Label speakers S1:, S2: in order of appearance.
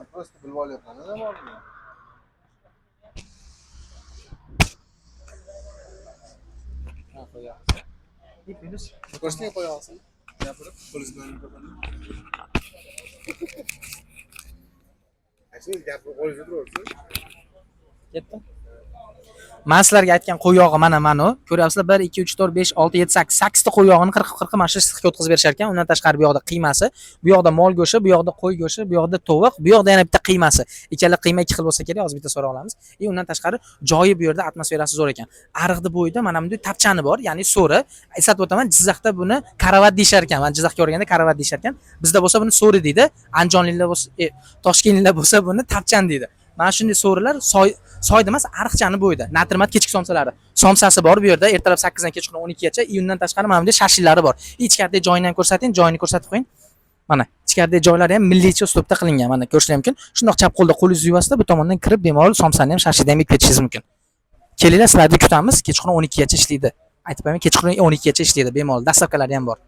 S1: Man просто bilib olyapman, nima borligini. Ha, qo'yapsiz.
S2: Minus.
S1: Ko'rsating, qo'yapsiz. Gapirib, qo'lingiz bilan mikrofonni. Aytsangiz, gapirib qo'lingizda turaversin.
S2: Ketdim. Man sizlarga aytgan qo'y yog'i mana mana u. Ko'ryapsizlar, 1 2 3 4 5 6 7 8 8 ta qo'y yog'ini qirqib qirqib mana shu sixga o'tkazib berishar ekan. Undan tashqari bu yoqda qiymasi, bu yoqda mol go'shti, bu yoqda qo'y go'shti, bu yoqda tovuq, bu yoqda yana bitta qiymasi. Ikkala qiyma ikki xil bo'lsa kerak, hozir bitta so'rab olamiz. И undan tashqari joyi bu yerda atmosferasi zo'r ekan. Ariqni bo'yida mana bunday tapchani bor, ya'ni so'ri. Eslatib o'taman, Jizzaxda buni karavat deyishar ekan. Man Jizzaxga borganda karavat deyishar ekan. Bizda bo'lsa buni so'ri deydi. Andijonliklar bo'lsa, toshkentliklar bo'lsa buni tapchan deydi. Mana shunday so'rilar soy soyda emas, ariqchani bo'yida. Natirmat kechki somsalari. Somsasi bor bu yerda ertalab 8 dan kechqurun 12 gacha. И undan tashqari mana bunday shashillari bor. Ichkaridagi joyini ham ko'rsating, joyini ko'rsatib qo'ying. Mana ichkaridagi joylari ham milliycha uslubda qilingan. Mana ko'rishingiz mumkin. Shundoq chap qo'lda qo'lingizni yuvasizda, bu tomondan kirib bemalol somsani ham, shashlikni ham yeb ketishingiz mumkin. Kelinglar, sizlarni kutamiz. Kechqurun 12 gacha ishlaydi. Aytib qo'yaman, kechqurun 12 gacha ishlaydi bemalol. Dastavkalari ham bor.